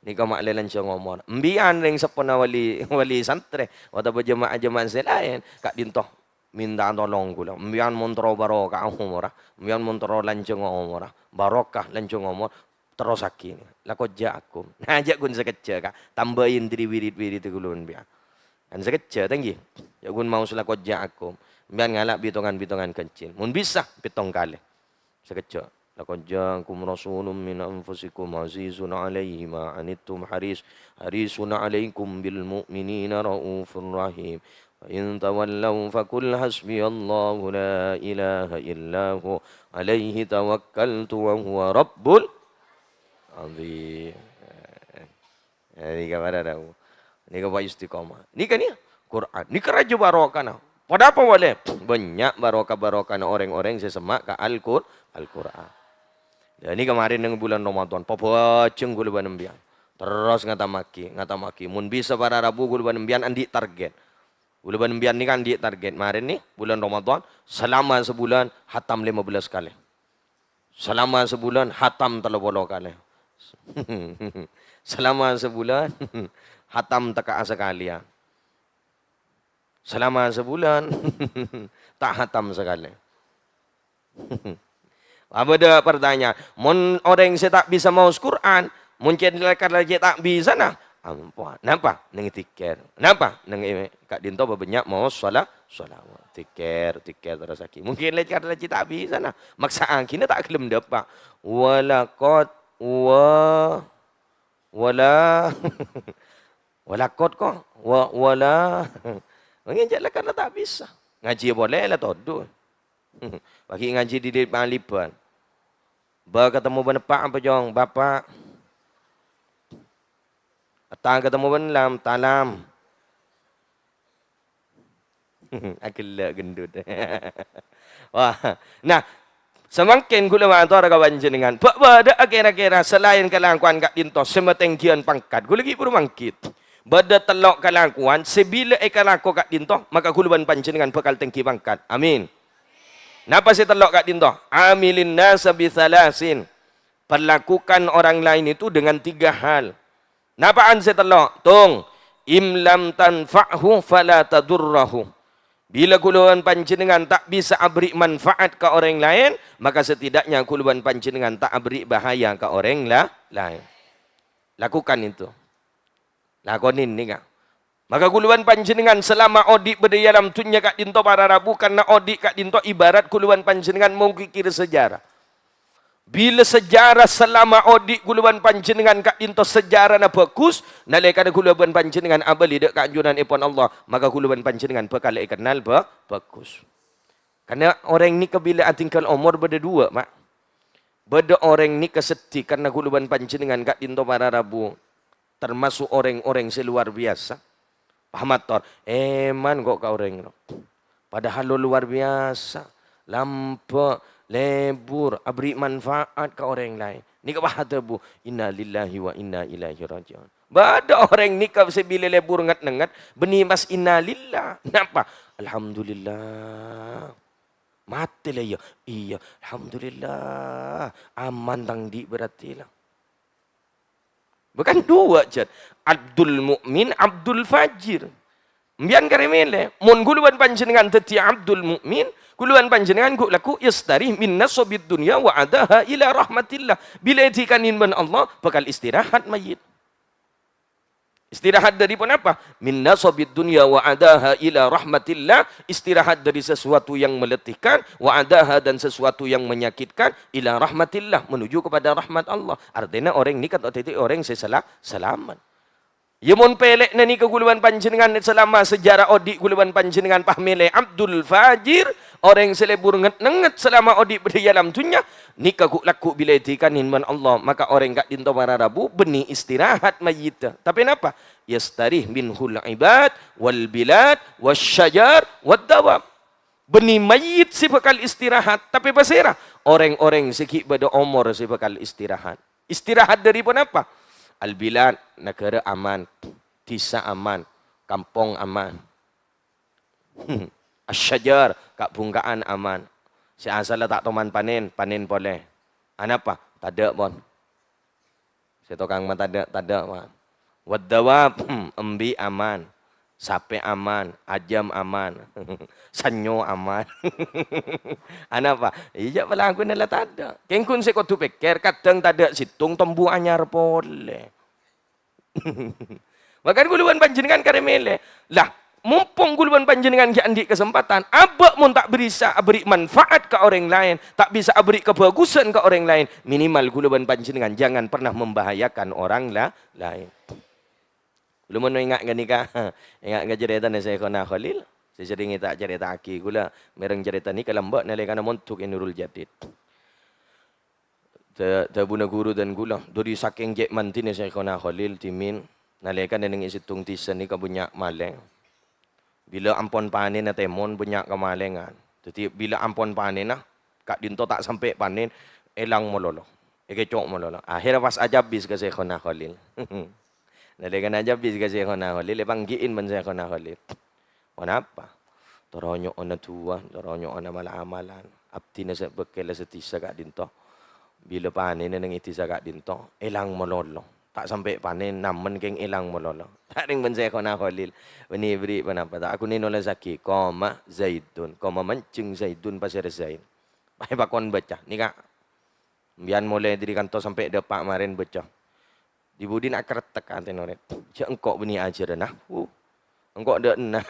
Nèka ma' lè lanjhâng omor. Embiyân rèng seppona wali, wali santrè, otabâ jemaah-jemaah sè laèn, ka'dinto mènta tolong ghulâ. Embiyân mon terro barokah omorra, embiyân mon terro lanjhâng omorra, barokah lanjhâng omor, terrossaghi. Laqad ja'akum. Nah, jhâ' ghun sakejjhâ', Ka'. Tambâi ènḍâri wirid-wirid ghulâ embiyân. Kan sakejjhâ', ta' èngghi? Jhâ' ghun maos laqad ja'akum. Embiyân ngala' bitongan-bitongan ghânjhil. Mon bisa, pèttong kalè. Sakejjhâ'. Laqad ja'akum rasulun min anfusikum azizun alaihi ma anittum haris, harisun alaikum bil mu'minina raufur rahim. Fa in tawallau faqul hasbiyallahu la ilaha illahu alaihi tawakkaltu wa huwa rabbul azim. Eh, nèka para rabu. Nèka pa istiqomah. Nèka nè, Qur'an. Nèka rajâ barokana. Padâ apa polè? Bânnya' barokah-barokana orèng-orèng sè semma' ka Al-Qur-, Al-Qur'an. Lah, nèka marèn neng bulân Ramadan, pabhâjheng ghulâ bân embiyân. Terros ngatammaghi, ngatammaghi. Mon bisa para rabu ghulâ bân embiyân anḍi' target. Ghulâ bân embiyân nèka anḍi' target. Marèn nè, bulân Ramadan, selama sebulan, hatam lèma bellâs kalè. Salama sabulân hatam tello polo kalè. Salama sabulân hatam tekka'a sakalèyan. Salama sabulân ta' hatam sakalè. Abâdâ partanyaan, mon orèng sè ta' bisa maos Qur'an, mon cè' lèkar la cè' ta' bisana, Ampo, napa? Neng dzikir. Napa? Neng e-, ka'dinto bâbânnya' maos sala-, shalawat. Dzikir, dzikir terrossaghi. Mungkin lèkar la cè' ta' bisa, nah. Maksa'aghina ta' gelem dâpa'. Walaqad, wa-, wala-, walaqad kok? Wa-, wala-, mungkin cè' lèkar la ta' bisa. Ngajhi polè la todhu. Paghi' ngajhi dhi-, dhi-, palibân. Bâ ketemu bân eppa' apa, Cong? Bapa'. Etta ketemu bân lam, talam. Aghellâ' ghendhut. Wah. Nah, samangkèn ghulâ mator ka panjhennengngan. Bâ-, bâdâ'â kèra-kèra salaèn kalakowan ka'dinto sè matènggiyân pangkat. Ghulâ ghi' bhuru mangghit. Bâdâ tello' kalakowan sè bilâ èkalako ka'dinto, maka ghulâ bân panjhennengngan bhâkal tèngghi pangkat. Amin. Napa sè tello' ka'dinto? Amilin nasa bi tsalasin. Perlakukan orang lain itu dengan tiga hal. Napa'an sè tello'? Tong, "In lam tanfa'hu fala tadurrahu." Bilâ ghulâ bân panjhennengngan ta' bisa aberri' manfaat ka orèng laèn, maka setidaknya ghulâ bân panjhennengngan ta' aberri' bahaya ka orèng la-, laèn. Lakukan itu. Lakonè nèka. Maka kaulâ bân panjhennengngan salama odi' bâdâ è alam dhunnya ka'dinto para rabu, karna odi' ka'dinto ibarat kaulâ bân panjhennengngan mongkikir sejarah. Bilâ sejarah salama odi' kaulâ bân panjhennengngan ka'dinto sejarahna bhâghus, nalèkana kaulâ bân panjhennengngan abâli dâ' kaanjuranèpon Allah, maka kaulâ bân panjhennengngan bhâkal èkennal bhâ-, bhâghus. Karna orèng nèka bilâ adhinggâl omor bâdâ duwâ', Pak. Bâdâ orèng nèka seddhi karna kaulâ bân panjhennengngan ka'dinto para rabu, termasuk orèng-orèng sè luar biasa. Pas mator, "Èman ko' ka orèng rowa." Padahal lo luar biasa, lambâ', lebur, aberri' manfaat ka orèng laèn. Nèka pas adhâbu, "Innalillahi wa inna ilaihi raji'un." Bâdâ orèng nèka sè bilâ lebur nget-nengnget, bânnè pas innalillah. Napa? "Alhamdulillah." Matè la iyâ? Iyâ, alhamdulillah. Aman tang andi' berarti la. Bhâkal duwâ', jhât. Abdul Mukmin, Abdul Fajir. Sampèyan karè mèlè. Mon kaulâ bân panjhennengngan dhâddhi Abdul Mukmin, kaulâ bân panjhennengngan ghu'-, lagghu' yastarih min nasabid dunya wa adaha ila rahmatillah. Bilâ èdhikanin bân Allah, bhâkal istirahat mayyit. Istirahat dâri ponapa? Min nasabid dunya wa adaha ila rahmatillah. Istirahat dari sesuatu yang meletihkan, wa adaha, dan sesuatu yang menyakitkan, ila rahmatillah, menuju kepada rahmat Allah. Artèna orèng nèka ta' dhâddhi orèng sè sala-, salamet. Yâ mon pèlèna nèka kaulâ bân panjhennengngan salama sejarah odi' kaulâ bân panjhennengngan pas mèlè Abdul Fajir, orèng sè lebur nget-nengnget salama odi' bâdâ è alam dhunnya, nèka ghu'-, lagghu' bilâ èdhikanin bân Allah, maka orèng ka'dinto para rabu bânnè istirahat mayyitta. Tapè napa? Yastarih minhul ibad wal bilad wasyajar wad dawab. Bânnè mayyit sè bhâkal istirahat, tapè pasèra? Orèng-orèng sè ghi' bâdâ omor sè bhâkal istirahat. Istirahat dâri ponapa? Al-bilad, naghârâ aman, dhisa aman, kampong aman. Asyajar, ka'-bhungka'an aman. Sè asalla ta' toman panèn, panèn polè. Anapa? Tadâ', pon. Sè tokang matadâ', tadâ', pon. Waddawab, embi' aman. Sapè aman, ajâm aman. Sannyo aman. Anapa? Iyâ, palakona la tadâ'. Kèng ghun sè kodhu pèkkèr, kadhâng tadâ' sèttong tombu anyar polè. Mangkana kaulâ bân panjhennengngan karè mèlè. Lah, mompong kaulâ bân panjhennengngan ghi' andi' kasempadhân, abâ' mon ta' bisa aberri' manfaat ka orèng laèn, ta' bisa aberri' kabhâghusân ka orèng laèn, minimal kaulâ bân panjhennengngan jangan pernah membahayakan orang la-, laèn. Kaulâ mon enga' ghânèka, enga' ka carètana Syaikhona Khalil, sè serrèng ta' carèta'aghi kaulâ, mèreng carèta nèka lambâ' nalèkana mondhuk è Nurul Jadid. Dâ-, dhâbuna ghuru dân kaulâ, dâri sakèng cè' mandhina Syaikhona Khalil dhimèn, nalèkana neng è sèttong dhisa nèka bânnya' malèng. Bilâ ampon panènna tèmon, bânnya' kamalèngan. Dâddhi, bilâ ampon panènna, ka'dinto ta' sampè' panèn, èlang malolo. Èkèco' malolo. Akhèrra pas acabis ka Syaikhona Khalil. Nalèkana acabis ka Syaikhona Khalil, èpanggi'in bân Syaikhona Khalil. Ponapa? Toro nyo'ona du'a, toro nyo'ona mala-amalan. Abdhina sè bâkkèlla sè dhisa ka'dinto. Bilâ panènna neng è dhisa ka'dinto, èlang malolo. Ta' sampè' panèn, namen kèng èlang malolo. Tarèng bân Syaikhona Khalil. Bânnè èberri' ponapa? Ta' aghuna nolèsaghi, qoma Zaidun, qoma manjeng Zaidun pasèra Zaid. Pas èpakon bâca. Nèka, sampèyan molaè dâri kanto sampè' dâpa' marèn bâca. Di-budina akrettek atèna orèng. Jhâ' engko' bânnè ajhârâ nahwu. Engko' dâ' enna',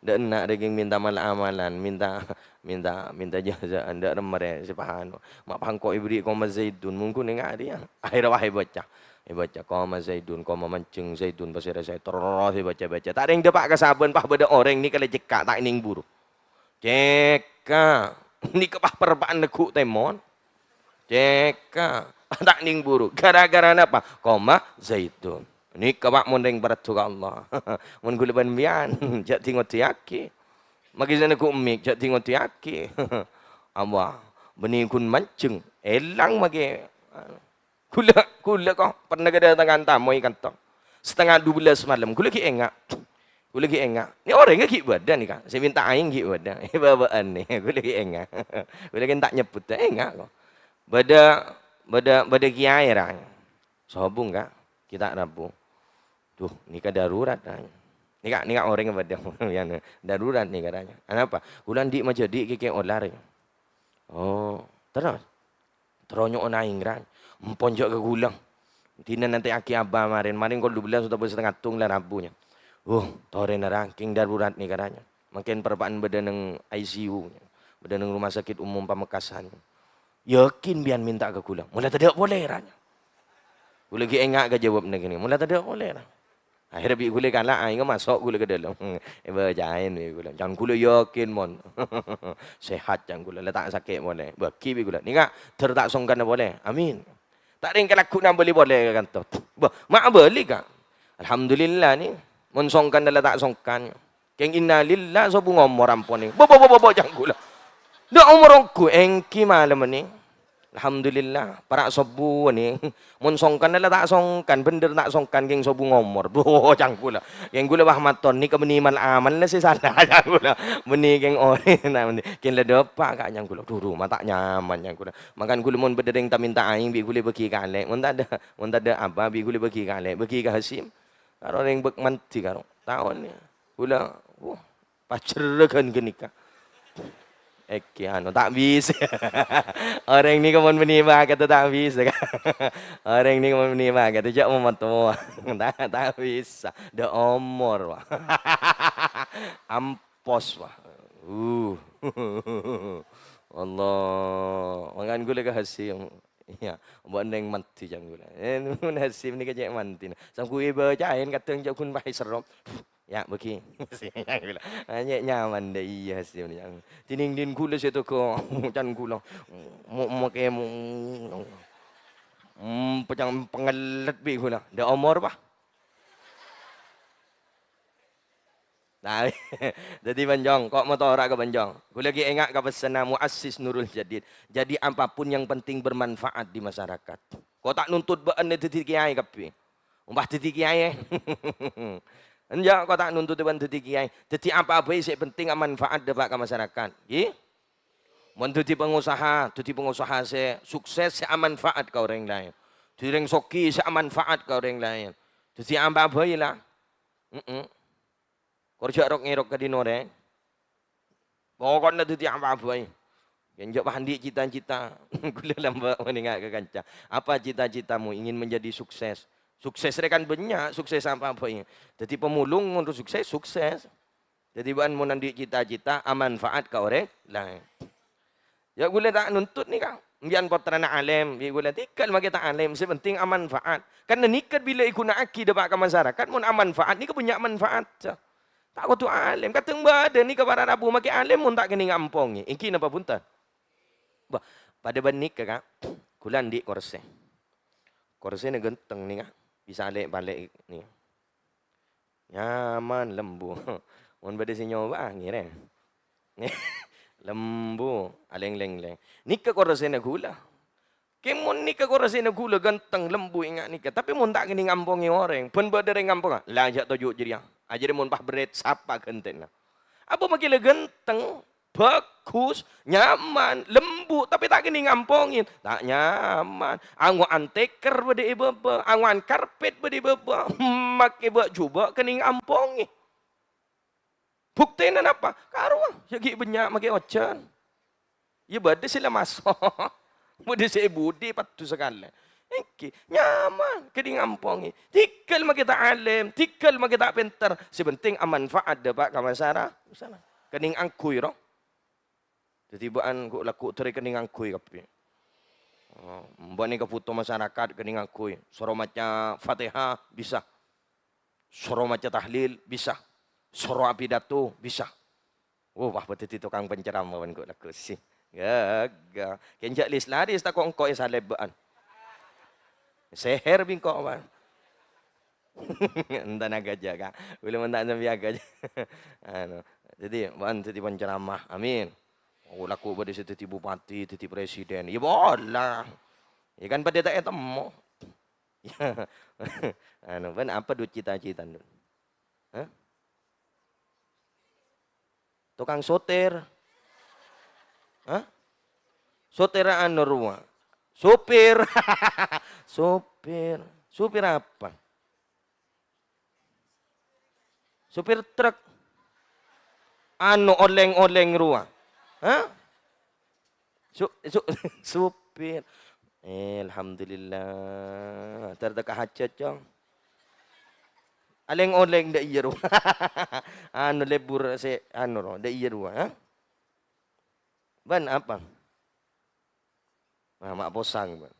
dâ' enna' rèngkèng mènta mala-amalan, mènta, mènta, mènta jazaan, dâ' remma rè sè pahano. Ma' pas engko' èberri' qoma Zaidun, mongghun enga' rèya. Akhèrra wah èbâca. Èbâca, qoma Zaidun, qoma manjeng Zaidun, pasèra Zaid, terros èbâca-bâca. Ta' rèng dâpa' ka sabâna, pas bâdâ orèng nèka la cèkka', ta' nèng buru. Cèkka'. Nèka pas parpa'na ghu' tèmon. Cèkka'. Ta' nèng buru. Gara-gara napa? Qoma Zaidun. Nèka, Pak, mon rèng parlo ka Allah. Mon kaulâ bân sampèyan, jhâ' di-ngodiyaghi. Maghi sè neggu' mik, jhâ' di-ngodiyaghi. Allah. Bânnè ghun manjeng. Èlang maghi. Kaulâ, kaulâ ko, pernah kedatangan tamu è kanto. Setengah dua belas malam, kaulâ ghi' enga'. Kaulâ ghi' enga'. Nè orèngnga ghi' bâdâ nèka, sè mènta aèng ghi' bâdâ. Bâbâ'ân nè, kaulâ ghi' enga'. Kaulâ ghi' ta' nyebbhudhâ, enga' ko. Bâdâ, bâdâ, bâdâ kiyaè, ra. Sobung, Ka'. Ghi' ta' rabu. Duh, nèka darurat, ra. Nèka, nèka orèng bâdâ. Darurat nèka, ra. Anapa? Kaulâ andi' majhâdhi' kèkè olar. Oh, terros? Terro nyo'ona aèng, ra. Empon jhâ' ka kaulâ. Dina nantè'aghi Abah marèn. Marèn kol dua belas otabâ setengah tong la rabu, nya. Wuh, torè nèka ra, kèng darurat nèka ra, nya. Mangkèn parappa'na bâdâ neng I C U, nya. Bâdâ neng Rumah Sakit Umum Pamekasan. Yakin bi'en mènta ka ghulâ. Mola tadâ' polè, ra, nya. Ghulâ ghi' enga' ka jâwâbbhâ kènè'. Mola tadâ' polè, ra. Akhèrra bi' ghulâ kala', aèngnga maso' ghulâ ka dâlem. Èbâca'è bi' ghulâ. Can ghulâ yakin, mon. Sehat can ghulâ, la ta' sakè' polè. Bâghi bi' ghulâ. Nèka, dâr ta' songkana polè. Amin. Ta' rèng kalagghuna bâli polè ka kanto. Bâh, ma' bâli, Ka'. Alhamdulillah, nè. Mon songkan la ta' songkan. Kèng innalillah, sobung omor ampon, nè. Bo, bo, bo, bo, bo, can ghulâ. Dâ' omor ongghu, èngghi malem, nè. Alhamdulillah, para' sobung, nè. Mon songkan la ta' songkan, bhendher ta' songkan, kèng sobung omor. Bo, can ghulâ. Kèng ghulâ wah mator, nèka bânnè mal-amal la sè sala, can ghulâ. Bânnè kèng orèng, na, bânnè. Kèng la dâpa', Ka', can ghulâ. Dhu, dhu, ma' ta' nyaman, can ghulâ. Mangkana ghulâ mon bâdâ rèng ta' mènta aèng, bi' ghulâ bâgi kalè. Mon tadâ', mon tadâ' apa, bi' ghulâ bâgi kalè. Bâgi ka Hasyim. Karo rèng bâk mandi karo. Taon, ya. Ghulâ, wah, pajherrâ ghân ghânèka. Èkè, anu, ta' bisa. Orèng nèka mon bânnè bâgâdhâ ta' bisa, Ka'. Orèng nèka mon bânnè bâgâdhâ, jhâ' momatowa. Ta', ta' bisa. Dâ' omor, wah. Ampos, wah. Uh. Allah. Mangkana ghulâ ka Hasyim. Iyâ, mbok neng mandi can ghulâ. Eh, Hasyim nèka cè' mandina. Sangghu èbâca'è kadhâng cè' ghun paè serrop. Ya, bâgi. Can ghulâ. Ah, cè' nyaman dâ' iyâ Hasyim nèka. Dhinèng-dhinèng ghulâ sè tega can ghulâ. Mo-, mo-, kemo. Hmm, pecang pengellet bi' ghulâ. Dâ' omor, Pak. Nah, dhâddhi, Banjong, ko' motora ka Banjong. Ghulâ ghi' enga' ka pessenna muassis Nurul Jadid. Jadi, apapun yang penting bermanfaat di masyarakat. Ko' ta' nuntut bâ'na dhâddhi kèyaè kabbhi. Ompama dhâddhi kèyaè. Enjâ', ko' ta' nuntut bâ'na dhâddhi kèyaè. Dhâddhi, apa bhâi sè penting amanfaat dâpa' ka masyarakat. Ghi? Mon dhâddhi pangosaha, dhâddhi pangosaha sè sukses, sè amanfaat ka orèng laèn. Dhâddhi rèng soghi sè amanfaat ka orèng laèn. Dhâddhi apa bhâi la. Mm-mm. Kor jhâ' rok-ngèrok ka dinor, è. Poko'na dhâddhi apa bhâi. Enjâ' pas andi' cita-cita. Ghulâ lambâ' menenga' ka kanca. Apa cita-citamu? Ingin menjadi sukses. Sukses rè kan bânnya', sukses apa bhâi. Dhâddhi pemulung ngono sukses, sukses. Dhâddhi bâ'na mon andi' cita-cita, amanfaat ka orèng laèn. Ya, ghulâ ta' nuntut nèka. Bi'en pottrana alèm, bi' ghulâ tèghâl makè ta' alèm, sè penting amanfaat. Karna nèka bilâ èghuna'aghi dâpa' ka masyarakat, mon amanfaat nèka bânnya' manfaat. Ta' kodhu alèm. Kadhâng bâdâ nèka para rabu makè alèm mon ta' kènèng ampongè. Èngghi napa bhunten? Bâh, padâ bân nèka, Ka'. Ghulâ andi' korsè. Korsèna ghânteng nèka. Bisa lè'-palè' nèka. Nyaman, lembu. Mon bâdâ sè nyoba, ngèrèng. Lembu, alèng-lèng-lèng. Nèka korsèna ghulâ. Kèng mon nèka korsèna ghulâ ghânteng, lembu enga' nèka. Tapè mon ta' kènèng ampongè orèng, bân bâdâ rèng amponga, la jhâ' toju' jârèya. Ajârè mon pas berrèt, sapa ghântèna. Apa makè la ghânteng? Bhâghus, nyaman, lembu, tapè ta' kènèng ampongè. Ta' nyaman. Ango'an tèkèr bâdâ è bâbâ, ango'an karpèt bâdâ è bâbâ. Makè bâ'-jhubâ' kènèng ampongè. Buktèna napa? Karowa, ya ghi' bânnya' makè ojhân. Ya bâdâ sè la maso'. Bâdâ sè è budi paddu sakalè. Èngghi, nyaman, kènèng ampongè. Tèghâl makè ta' alèm, tèghâl makè ta' pènter. Sè penting amanfaat dâpa' ka masara-, masara-. Kènèng angghuy, ro. Dhâddhi bâ'na ghu'-lagghu' dâri kènèng angghuy kabbhi. Oh, bâ'na kabhuto masarakat kènèng angghuy. Soro maca Fatihah bisa. Soro maca tahlil bisa. Soro apidato bisa. Oh, wah, dhâddhi tokang penceramah bân ghu'-lagghu' sih. Gaga. Kèng jhâ' lis-laris tako' engko' èsalèb bâ'na. Seher bi' engko', Pak. Entana gajah, Kak. Belum entak sampai gajah. Anu, jadi, bân jadi penceramah. Amin. Oh, laku bâdâ sè jadi bupati, jadi presiden. Ya, boleh. Ya kan pada tak ketemu. Anu, bân apa dulu cita-cita, Dun? Hah? Tukang sotir. Hah? Sotir anu rowa. Supir. Supir. Supir apa? Supir truk. Anu olèng-olèng rowa. Hah? Su-, su-, supir. Eh, alhamdulillah. Terteka hajat, Cong. Alèng-olèng dâ' iyâ rowa. Anu, lebur sè anu rowa, dâ' iyâ rowa, ha? Bân apa? Nah, ma' posang, bân.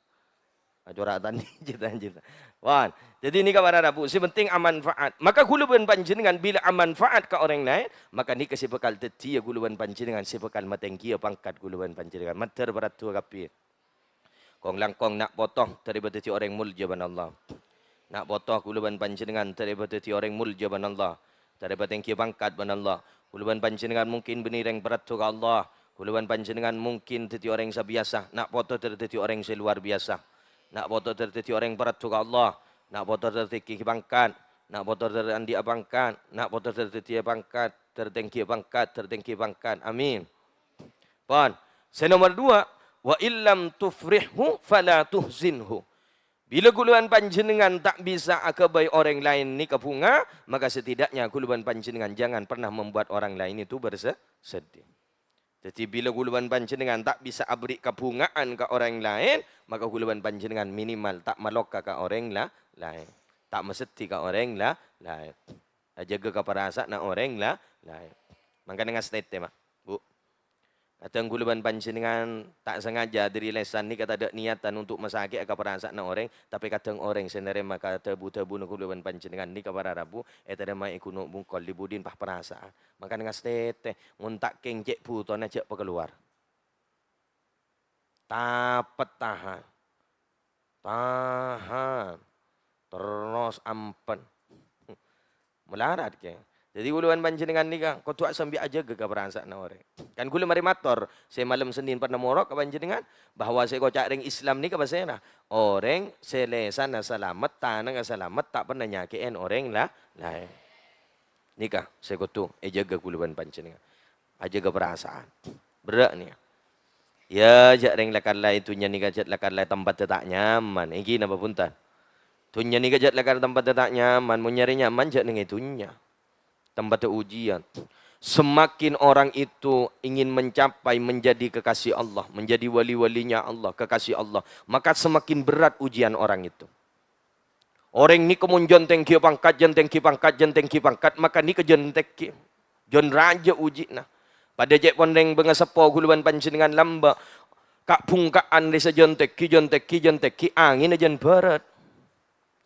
Acora' tandhi, cita-cita. Wan, jadi nèka para rabu, sè penting amanfaat. Maka ghulâ bân panjhennengngan bilâ amanfaat ka orèng laèn, maka nèka sè bhâkal dhâddhiyâ ghulâ bân panjhennengngan sè bhâkal matèngghiyâ pangkat ghulâ bân panjhennengngan. Mandhâr para duwâ kabbhi. Kong-langkong na' poto tarèma dhâddhi orèng molja bân Allah. Na' poto ghulâ bân panjhennengngan tarèma dhâddhi orèng molja bân Allah. Tarèma tèngghiyâ pangkat bân Allah. Ghulâ bân panjhennengngan mungkin bânnè rèng paraddhu ka Allah. Ghulâ bân panjhennengngan mungkin dhâddhi orèng sè biyasa. Na' poto dhâr dhâddhi orèng sè lowar biyasa. Na' poto dhâr dhâddhi orèng paraddhu ka Allah. Na' poto dhâr tèngghiyâ pangkat. Na' poto dhâr andi'â pangkat. Na' poto dhâr dhâddhiyâ pangkat. Dhâr tèngghiyâ pangkat. Dhâr tèngghiyâ pangkat. Amin. Pon. Sè nomer duwâ', "Wa illam tufrihhu fala tuhzinhu." Bilâ ghulâ bân panjhennengngan ta' bisa aghâbây orèng laèn nèka bhunga, maka setidaknya ghulâ bân panjhennengngan jangan pernah membuat orang lain itu berse-, sedih. Dhâddhi, bilâ ghulâ bân panjhennengngan ta' bisa aberri' kabhunga'an ka orèng laèn, maka ghulâ bân panjhennengngan minimal ta' maloka ka orèng la-, laèn. Ta' maseddhi ka orèng la-, laèn. Ajâgâ ka parasaanna orèng la-, laèn. Mangkana ngastètè, Ma', Bu. Kadhâng ghulâ bân panjhennengngan ta' sangaja dhâri lèsan nèka tadâ' niyatan untuk masakè'a ka parasaanna orèng, tapè kadhâng orèng sè narèma ka dhâbu-dhâbuna ghulâ bân panjhennengngan nèka para rabu ètarèma è Gunung Bungkol, dhi budina, pas parasaan. Mangkana ngastètè, mon ta' kèng cè' bhutona jhâ' pakalowar. Tapet tahan. Tahan. Terros ampen. Malarat kèng. Dhâddhi, ghulâ bân panjhennengngan nèka kodhu asambi ajâgâ ka parasaanna orèng. Kan ghulâ marè mator, sè malem Sennèn pernah morok ka panjhennengngan, bahwa sè èkoca' rèng Islam nèka pasèra? Orèng sè lèsanna salamet, tanangnga salamet, ta' pernah nyakè'è orèng la-, laèn. Nèka sè kodhu èjâgâ ghulâ bân panjhennengngan. Ajâgâ parasaan. Berrâ' nèka. Yâ, jhâ' rèng la-, kala è dhunnya nèka jhâ' la-, kala tempatta ta' nyaman. Ènggi napa bhunten? Dhunnya nèka jhâ' la-, kala tempatta ta' nyaman. Mon nyarè nyaman jhâ' neng è dhunnya. Tempatta ujian. Semakin orang itu ingin mencapai menjadi kekasih Allah, menjadi wali-walinya Allah, kekasih Allah, maka semakin berat ujian orang itu. Orèng nèka mon jhân tèngghiyâ pangkat, jhân tèngghiyâ pangkat, jhân tèngghiyâ pangkat, maka nèka jhân tèngghiyâ. Jhân rajâ ujianna. Padâ cè' pon rèng bângaseppo ghulâ bân panjhennengngan lambâ'. Ka'-bhungka'an rèsa jhân tèngghiyâ, jhân tèngghiyâ, jhân tèngghiyâ, angènna jhân bârât.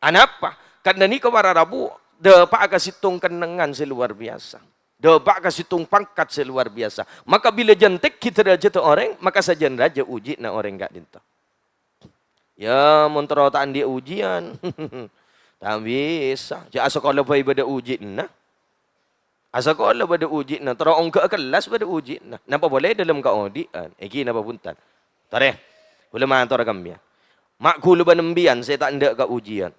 Anapa? Karna nèka para rabu dâpa'a ka sèttong kennengngan sè lowar biyasa. Dâpa'a ka sèttong pangkat sè lowar biyasa. Maka bilâ jhân tèngghiyâ dârâjhâddhâ orèng, maka sajân rajâ ujianna orèng ka'dinto. Yâ, mon terro ta' andi' ujian, ta' bisa. Jhâ' asakola bhâi bâdâ ujianna. Asakola bâdâ ujianna, terro ongghâ'â kellas bâdâ ujianna. Napa polè dâlem kaodi'ân? Ènggi napa bhunten? Torè, ghulâ mator ka sampèyan. Ma' ghulâ bân sampèyan sè ta' endâ' ka ujian.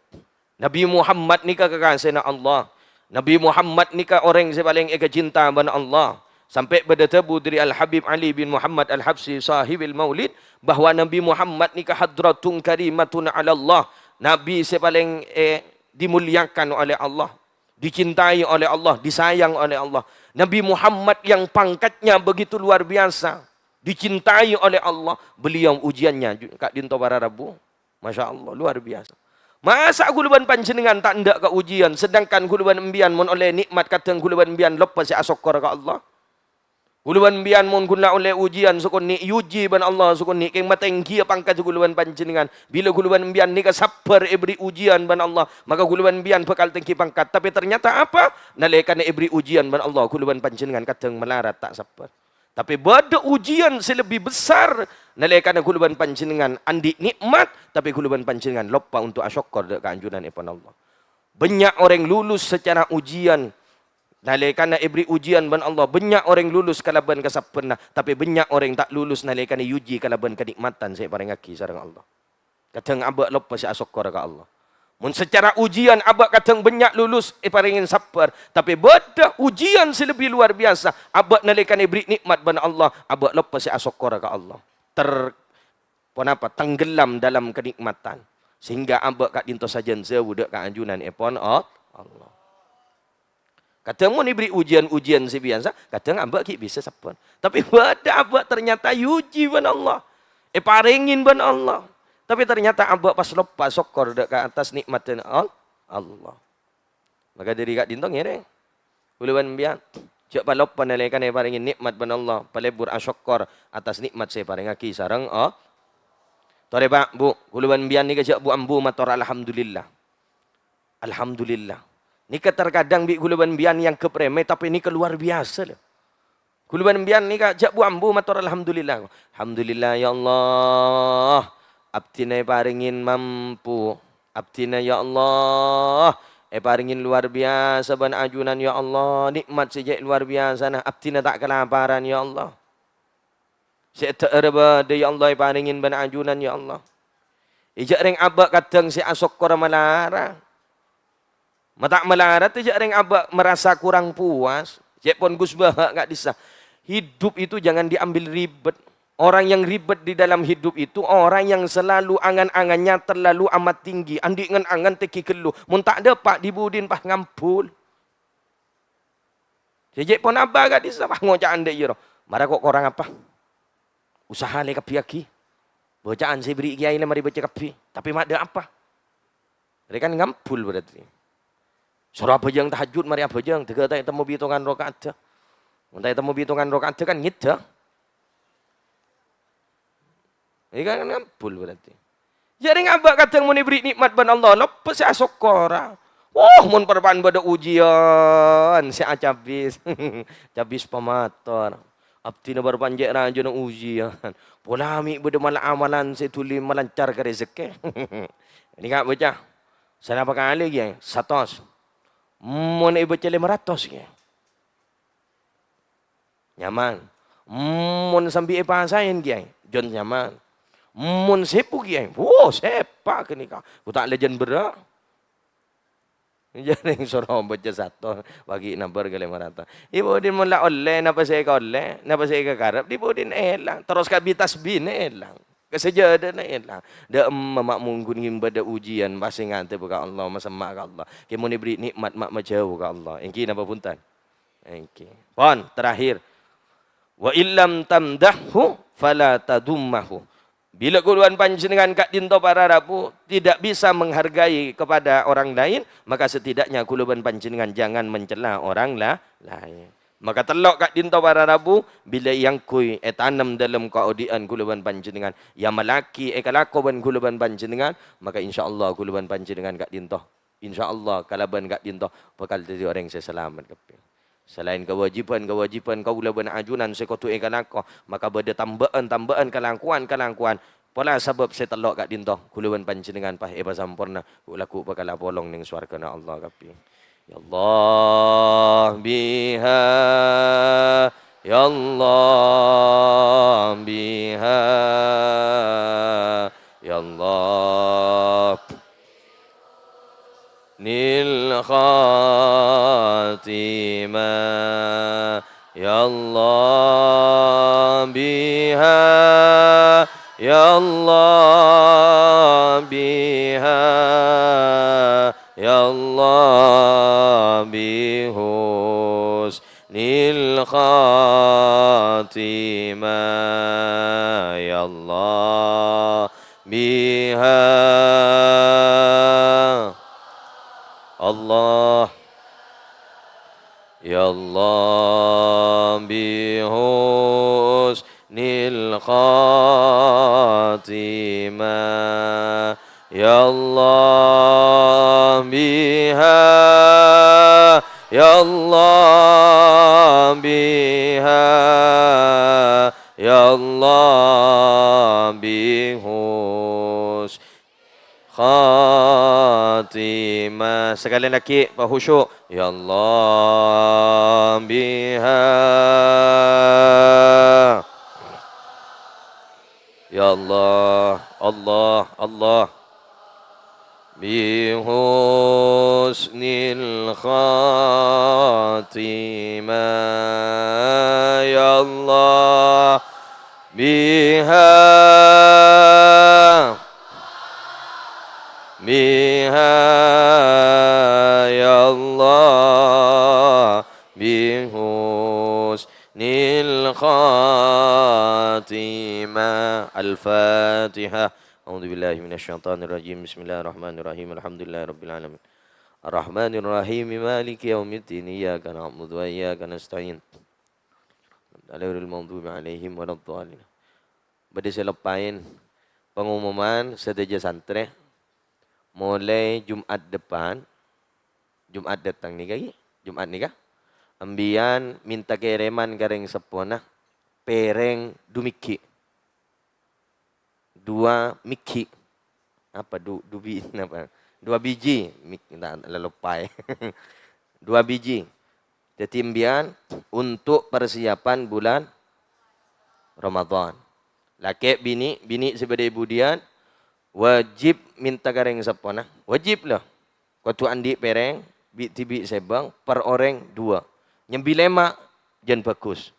Nabi Muhammad nèka kakasèna Allah. Nabi Muhammad nèka orèng sè palèng èkacinta bân Allah. Sampè' bâdâ dhâbu dhâri Al-Habib Ali bin Muhammad Al-Habsyi, sahibil Maulid, bahwa Nabi Muhammad nèka hadratun karimatun 'alallah, nabi sè palèng, eh, dimuliakan oleh Allah, dicintai oleh Allah, disayang oleh Allah. Nabi Muhammad yang pangkatnya begitu luar biasa, dicintai oleh Allah, beliau ujiannya ju-, ka'dinto para rabu. Masya Allah, luar biasa. Masa' ghulâ bân panjhennengngan ta' endâ' ka ujian, sedangkan ghulâ bân sampèyan mon ollè nè'mat kadhâng ghulâ bân sampèyan loppa sè asokkor ka Allah? Ghulâ bân sampèyan mon ghun la ollè ujian sakonè' èuji bân Allah, sakonè' kèng matèngghiyâ pangkat ghulâ bân panjhennengngan. Bilâ ghulâ bân sampèyan nèka sabbhâr èberri' ujian bân Allah, maka ghulâ bân sampèyan bhâkal tèngghi pangkat. Tapè ternyata apa? Nalèkana èberri' ujian bân Allah, ghulâ bân panjhennengngan kadhâng malarat ta' sabbhâr. Tapè bâdâ ujian sè lebbi besar nalèkana ghulâ bân panjhennengngan andi' nè'mat, tapè ghulâ bân panjhennengngan loppa onto' asokkor dâ' ka anjunan èpon Allah. Bânnya' orèng lulus sacara ujian, nalèkana èberri' ujian bân Allah, bânnya' orèng lulus kalabân kasabbhârna, tapè bânnya' orèng ta' lulus nalèkana èuji kalabân kanè'matan sè èparèngaghi sareng Allah. Kadhâng abâ' loppa sè asokkor ka Allah. Mon sacara ujian abâ' kadhâng bânnya' lulus èparèngè sabbhâr, tapè bâdâ ujian sè lebbi luar biasa, abâ' nalèkana èberri' nè'mat bân Allah, abâ' loppa sè asokkor ka Allah. Ter-, ponapa? Tenggelam dalam kenikmatan. Sehingga abâ' ka'dinto sajân jhâu dâ' ka anjunan èpon, oh, Allah. Kadhâng mon èberri' ujian-ujian sè biyasa, kadhâng abâ' ghi' bisa sabbhân. Tapè bâdâ abâ' ternyata èuji bân Allah. Èparèngè bân Allah. Tapè ternyata abâ' pas loppa sokkor dâ' ka attas nè'maddhân Al-, Allah. Maka dhâri ka'dinto ngèrèng. Kaulâ bân sampèyan, jhâ' paloppa nalèkana èparèngè nè'mat bân Allah, palebbur asokkor atas nè'mat sè èparèngaghi sareng, oh. Torè, Pa', Bu', kaulâ bân sampèyan nèka jhâ' bu-ambu mator alhamdulillah. Alhamdulillah. Nèka terkadang bi' kaulâ bân sampèyan èangghep remeh, tapè nèka luar biasa, lho. Kaulâ bân sampèyan nèka jhâ' bu-ambu mator alhamdulillah. Alhamdulillah, ya Allah, abdhina èparèngè mampu. Abdhina, ya Allah, èparèngè luar biasa bân ajunan, ya Allah. Nè'mat sè jhâ' luar biasana, abdhina ta' kalaparan, ya Allah. Sè èdhâ'ârâ bâdâ, ya Allah, èparèngè bân ajunan, ya Allah. È jhâ' rèng abâ' kadhâng sè asokkor malarat. Ma' ta' malarat, jhâ' rèng abâ' merasa kurang puas. Cè' pon Gus Baha' ka'dissa'. Hidup itu jangan diambil ribet. Orang yang ribet di dalam hidup itu orang yang selalu angan-angannya terlalu amat tinggi. Andi' ngan-angan tèngghi ghâllu. Mon ta' dâpa', dhi-budhina pas ngambul. Sè cè' pon abâ' ka'dissa', pas ngoca'an dâ' iyâ ro. Mara ko-, korang apa? Usaha lè kabbhiyâghi. Bâca'an sè èberri' kèyaè lè marè bâca kabbhi. Tapè ma' dâ' apa? Rè kan ngambul berarti. Soro abhâjâng tahajjud, marè abhâjâng, dâgghâ ta' ètemmo bitongan raka'adda. Mon ta' ètemmo bitongan raka'adda kan ngèdhâ. Iyâ kan ngambul berarti. Jhâ' rèng abâ' kadhâng mon èberri' nè'mat bân Allah, loppa sè asokkora. Woh, mon parappa'na bâdâ ujian sè acabis. Cabis pamator. Abdhina parappa'na cè' rajâna ujian. Pola mè' bâdâ mal-amalan sè dhuli malancar ka rejekkè. Nèka bâca. Sanapa kalè, Kèyaè? Satos. Mon èbâca lèma ratos, Kèyaè. Nyaman. Mon sambi èpasaèn, Kèyaè, jhân nyaman. Mon sèbu, Kèyaè, wo, sèpa' ghânèka. Ko ta' lajân berrâ'. Jhâreng soro bâca satos, bâgi nabâr ka lèma ratos. Dhi-budhina mon la ollè, napa sè èkaollè, napa sè èkakarep, dhi-budhina èlang. Terros kabbhi tasbihna èlang. Ka sajâdâna èlang. Dâ' emma ma' mon ghun ngèmbâ bâdâ ujian, pas sè ngadhep ka Allah, masemma' ka Allah. Kè mon èberri' nè'mat, ma' majâu ka Allah. Èngghi napa bhunten? Èngghi. Pon, terakhir. "Wa illam tamdahhu fala tadummahu." Bilâ kaulâ bân panjhennengngan ka'dinto para rabu tidak bisa menghargai kepada orang lain, maka setidaknya kaulâ bân panjhennengngan jangan mencela orang la-, lain. Maka tello' ka'dinto para rabu, bilâ èangghuy ètanem dâlem kaodi'ân kaulâ bân panjhennengngan, èamallaghi èkalako bân kaulâ bân panjhennengngan, maka insyaallah kaulâ bân panjhennengngan ka'dinto Insyaallah, kalabân ka'dinto bhâkal dhâddhi orèng sè salamet kabbhi. Salaèn kawâjibhân-kawâjibhân kaulâ bân ajunan sè kodhu èkalako, maka bâdâ tambâ'ân-tambâ'ân kalangkowan-kalangkowan. Pola sabâb sè tello' ka'dinto, kaulâ bân panjhennengngan pas èpasamporna, ghu'-lagghu' bhâkal apolong neng sowarghâna Allah kabbhi. Ya Allah biha, ya Allah biha, ya Allah. Nil khatimah. Ya Allah biha, ya Allah biha, ya Allah bihusnil khatimah. Ya Allah biha. Allah. Ya Allah, bihusnil khatimah. Ya Allah, biha. Ya Allah, biha. Ya Allah, bihus- khatimah. Sekali lagi, Pak Khusyuk. Ya Allah, biha. Ya Allah, Allah, Allah. Bihusnil khatimah. Ya Allah, biha, biha, ya Allah, bihusnil khatimah. Al-Fatihah. A'udzubillahi minasyaitonirrajim. Bismillahirrahmanirrahim. Alhamdulillahirabbil alamin. Ar-Rahmanir Rahim, Maliki Yaumiddin, Iyyaka na'budu wa iyyaka nasta'in. Ghairil maghdubi 'alaihim waladdallin. Bâdâ sè loppaèn pengumuman sadhâjâ santrè, mulai Jumat depan, Jumat dateng nèka, ghi? Jumat nèka, embiyan minta kèrèman ka rèng seppona pèrèng du mèghi'. Dua mèghi'. Apa du-, du bi-, napa? Dua biji. Mèg-, ta-, la loppaè. Dua biji. Dhâddhi embiyan untuk persiapan bulan Ramadan. Lakè' binè', binè' sè bâdâ è budiyân, wajib minta ka rèng seppona. Wajib, lho. Kodhu andi' pèrèng, bi'-, dhibi' sèbâng, per orèng dua. Nyambi lèma', jân bhâghus.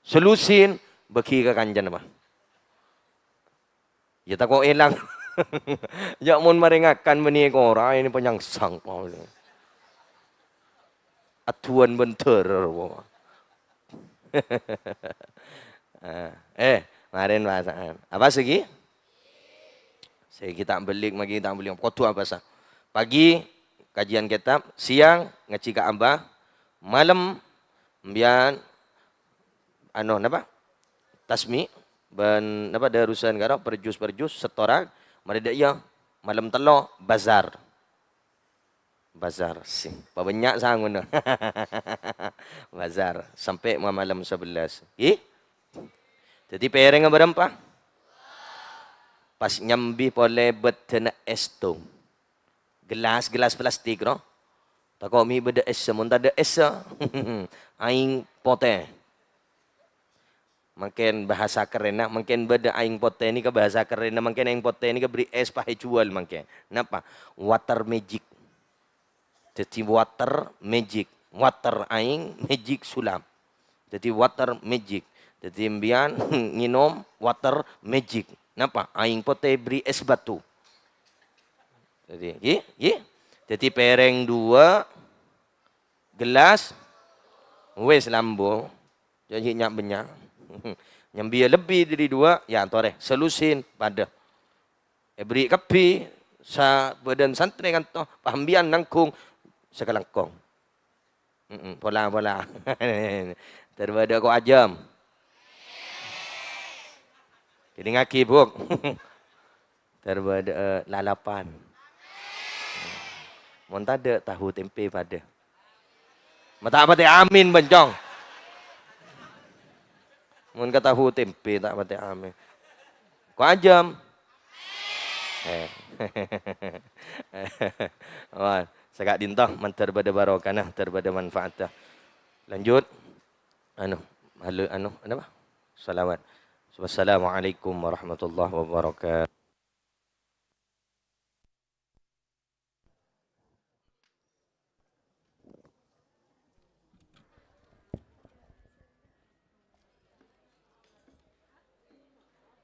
Sè lusin, bâgi ka kancana, Pak. Ya, tako' èlang. Ya, mon marè ngakan bânnè kora, ini panyangsang. Adduwân bân dârâ, Pak. Eh, eh, marèn pasa'an. Apa sè ghi? Sè ghi ta' bâlik, maghi ta' bâlik. Kodhu abâsa. Pagi, kajian kitab. Siang, ngajhi ka Abah. Malem, embiyan, anu, napa? Tasmi', bân, napa, darusan karo, perjus-perjus, setoran. Marè dâ' iyâ, malem tello', bazar. Bazar, sè pabânnya' sangona. Bazar, sampè' ma-, malem sabellâs. Ghi? Dhâddhi pèrèngnga bârâmpa? Pas nyambi polè bâddhâna èstong. Gelas-gelas plastik, no? Tako' mè' bâdâ èssa, mon tadâ' èssa. Aèng potè. Mangkèn bahasa kerenna, mangkèn bâdâ aèng potè nèka bahasa kerenna, mangkèn aèng potè nèka bâri' ès pahè juwâl mangkèn. Napa? Water magic. Dhâddhi water magic. Water aèng, magic sulap. Dhâddhi water magic. Dhâddhi embiyan ngènom water magic. Napa? Aèng potè bâri' ès batu. Dhâddhi, ghi, ghi. Dhâddhi pèrèng dua, gelas, wis lambu. Jhâ' ghi nya'-bânnya'. Nyambi lebbi dâri dua, ya torè, sè lusin, padâ. Èbâri' kabbhi, sabâdân santrè kanto, paham biyan nangghung, sakalangkong. Mm-mm, pola-pola. Tarbâdâ ko' ajâm. Èdingngaghi, Bu'. Tarbâdâ, eh, lalapan. Mon tadâ' tahu tempe padâ. Ma' ta' patè amin, bân, Cong. Mon ka tahu tempe ta' patè amin. Ko' ajâm. Eh. Wah, saka'dinto, mandhâr bâdâ barokana, mandhâr bâdâ manfaatta. Lanjut. Anu, halu-, anu, napa? Salawat. Wassalamualaikum warahmatullahi wabarakatuh.